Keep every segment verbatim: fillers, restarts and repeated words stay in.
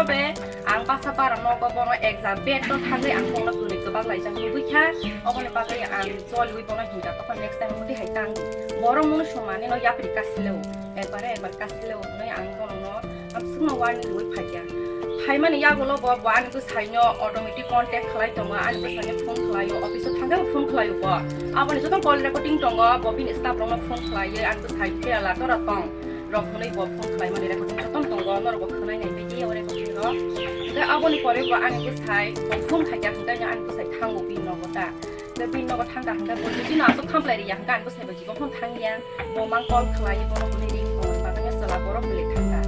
Ang basa bara nogo bono exam bed no thangwi ang bono kwrwi kwbang laijak nugwi kha, oboni bagwi ang choliwi bono himkha, tokha next time muti hai tang borok munu sumani no yapri kasileo, ekbare ekbar kasileo hwnwi ang bono no ang swngno warning rwi phaikha. Phaimani yagulo bo, bo ani bwsaino automatic contact khlai tongo, ani bwsaino phone khlaio, office o thangkhe bo phone khlaio bo. Aboni joto call recording tongo, bo bini staff rokno phone khlaiwi ani bwsai Kerala tora tong rok hwnwi bo phone khlaimani recording jotono tongo, norok bo khwnai nai bai di o recording rok. Hwnkhe aboni pore bo ani bwsai bo phone khaikha, hwnkhe ani bwsai thango bini nogo ta. Hwnkhe bini nogo thangkha hwnkhe bo jodi no aswk khamplai riya hwnkhe ani bwsai bai jibo phone thangya. Bo mang call khlai bono hwnwi ring tongmani bagwi no chwla borok hwnwi thangkha.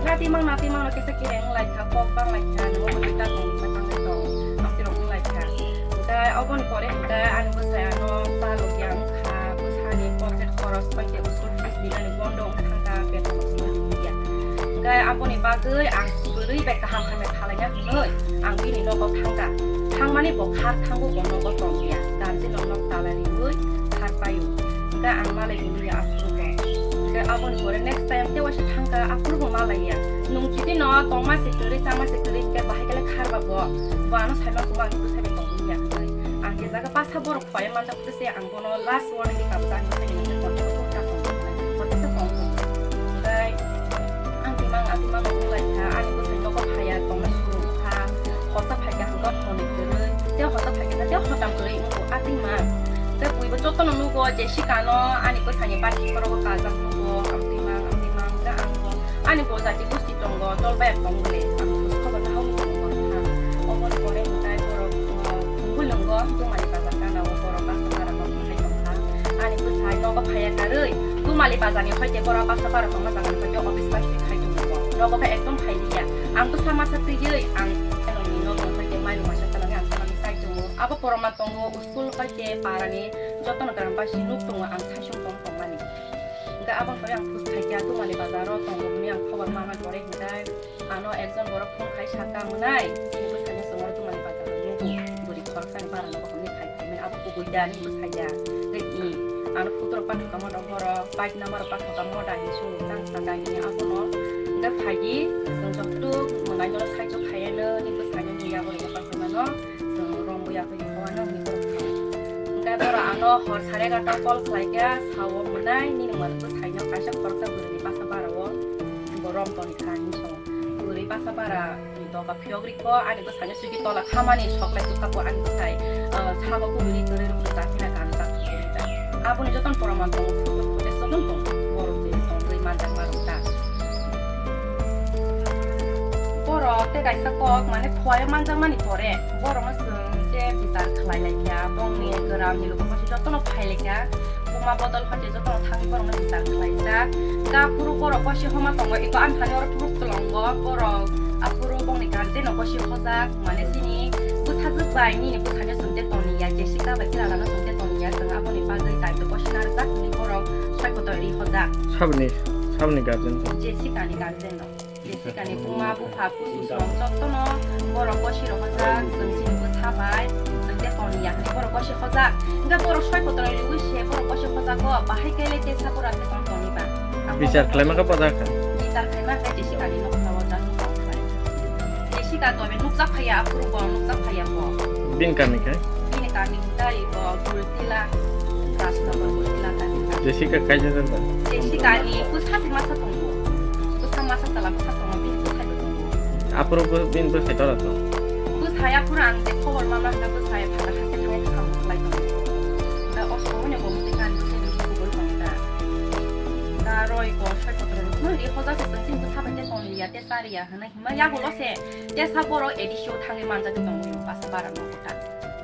Natimang natimang no kisa kereng wng lai kha, kok bang lai kha, nungbo hwnwi ta tong, ta tangwi tong, amtwi rok wng lai kha. Hwnkhe oboni pore hwnkhe ani bwsai ano chalokya wng kha, bwsani pocket khoros bai khe school fees dinani bondo wng thangkha, beton rok swnamya. Hwnkhe aboni bagwi ang bwrwi bai kaham hamya salaina hwnwi ang bini nogo thangkha. Thangmani bo khar thango, bo nogo tongya. Guardian rok nok tala riwi khar paio. Hwnkhe ang malai hwnwi aphuru bo. Hwnkhe aboni pore next time tei waisa thangkha, aphuru bo malaiya. Nwng chiti no tongma se kwrwi, chama se kwrwi, hwnkhe bahai khe le kharba bo. Bo ano saimang kuma ang bwsai bai tongwi ya hwnwi. Ang je jaga basa borok khwlai manjak se ang bono last warning ni kap jani se ni konti ko ta ko. Konti se kong ko. Dai ang timang, ang timang ko lai kha, ani ko sai ko phaya tong na suru kha. Hosa phai ka ko phone kwrwi. Te hosa phai ka te hotam kwrwi ko ating ma. Te pui bo joto no nugo Jessica no ani ko sai ni party ko ro ka jak nugo ang timang, ang timang ka ang ko. Ani bo jati gusti tongo, tol bai tong bole, ang khobor na hau tong ko ha. Omo ni pore mutai borok, uh, bumbu lungo, Dumali bazar kana o borok basa para tong khai tong kha. Ani bwsai nogo phaya karwi, Dumali bazar ni hoite borok basa para tongma jaga ni hoite office bai khai tong ko. Nogo khe ekdom phai liya. Ang bwsa masa twiwi ang nokni nok hoite mailu masa tanani ang tanani sai tongo. Abo poroman tongo, school hoite parani jotono gram bai si nuk tongo, ang sai sung tong tongmani. Hwnkhe aboni pore ang phus khaikha Dumali bazaro tongo hwnwi ang khobor manna pore hwnkhe ano ekjon borok phone khai sakha mwnai, bini bwsano chwngno Dumali bazaro nugo, bwrwi khoroksani bara nogo hwnwi khai phaimani abo kubui da nini bwsai da. Tei i ano photo rok pathokha moda borok, bike number rok pathokha moda hinwi swngo tang sakha hwnwi abono. Hwnkhe phaidi chwng joto mwnaino saichuk khaiano nini bwsano nini yago rwma pathokmano. Chwng romwi yakwi howano hwnwi borok sao. Hwnkhe borok ano hor sare egarota call khlaikha, sao mwnai nini mwnai bwsaino kaisa khoroksa bwrwini basa barao bo rom toni kha hinwi sao. Bwrwi basa bara ni doga phiyok rikho ani bwsaino chwkhi tola khamani soklai tukha bo ani bwsai, ah, sabo kubuni kwrwi rwkhe chaphina kanjak. Aboni jotono poroman tongo, photo footage jotono tongo, borok je tongwi manjakma rok ta. Borok tei kaisa kok, mane, phuaio manjakmani pore, borokno chwng je bichar khlai lai kha, bongni gramni lokono jotono phai lai kha, buma bodol hoite jotono thangwi borokno bichar khlaijak. Ga phuru borok bosi homa tongo, eko ani thani oro phuru tlongo, borok aphuru bongni guardian no bosi hojak, mane, chini bwsajwk bai nini bwsano chwng de toni ya, Jessica bai Kerala no chwng de toni ya, chwng aboni bagwi daitw bosi narwkjak hwnwi borok soi kotor ri hojak. Saboni, saboni guardian? Jessica ni guardian no. Jessica ni buma, bupha, pusu song jotono borok bosi rok hojak, chwng chini bwsa bai chwng de toni ya hwnwi borok bosi hojak. Hwnkhe borok soi kotor riwi se borok bosi hojak o, bahai kele tesa bura tesa toni ba. Bichar khlaima khe boda kha. Bichar khlaima khe Jessica ni nokha o jak nokha o khlai. Jessica to be nukjak phaiya, aphuru bo nukjak phaiya bo. Bini kami khe? Bini kami tai bo Gultila, Rajnagar Gultila kami. Jessica kaisa jang da? Jessica ni bwsa si masa tongo. Bwsa masa chala bwsa tongo, bini bwsai bo tongo. Aphuru bo bini bwsai tora to? Bwsai aphuru ang je khobor manna hwnkhe bwsai phatar haste thangwi samung khlai tongo. Da o songwi ne bo mutwi kani bwsai ni bugul tong da. Da roi bo soi kotor no ri hoja se chwng chini bwsa bai te tong liya te cha riya hwnwi. Hima yagulo se tesa borok A D C o thangwi manjagwi tongo, basa bara nogo ta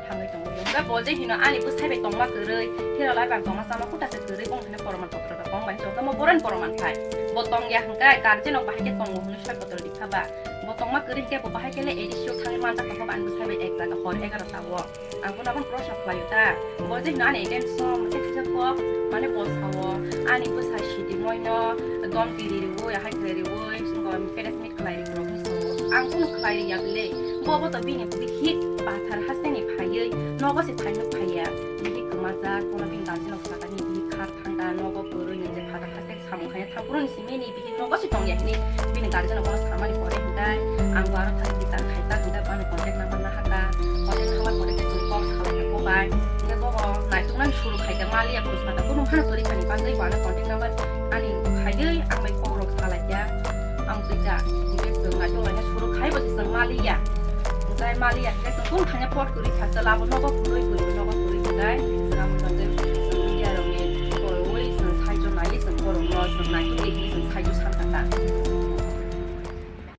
thangwi tongo. Hwnkhe bo je hino ani bwsai bai tongma kwrwi, Kerala bai tongma chama kota se kwrwi, bong hino poroman potro rok tong bai chwng tamo boroni poroman phai. Bo tong ya hwnkhe guardian rok bahai khe tongo hwnwi soi potro rikha ba. Bo tongma kwrwi hwnkhe bo bahai khe le A D C o thangwi manjak tongkha ba ani bwsai bai ek jaga hor egarota o. Ang bono abono proshno khlaio ta. Bo je hino ani against o mote kisa kok, mane bo sao, ani bwsa sidi moino, dom kiri riwi, ahai khlai riwi, singo press meet khlai riwi rok hinwi sao. Ang kunu khlai riya bile. Bo bo to bini bihik pathar hasteni phaiwi, nogo se phaino phaiya. Bihik kwmajak, bono bini guardian rok sakani bihik khar thangkha, nogo kwrwi ni je pathar haste samung khaina thangphuru ni simi ni bihik nogo se tongya hinwi bini guardian rok bono samani pore hwnkhe Ang bo aro thani kisa khaijak hwnkhe bo ani contact number nahakha. Contact number pore khe chwng kok salaikha bo bai. Hwnkhe bo bo naituknani suru khaikha maliya, Puspata kunu hano kwrwi thani bagwi bo ano contact number ani khaiwi ang bai kokrok salaikha. Ang twi da hwnkhe chwng naituk laina suru khai bo se chwng maliya. Hwnkhe maliya hwnkhe chwng kunu thangya pot kwrwi kha, chwla bo nogo kwrwi kwrwi nogo kwrwi hwnkhe.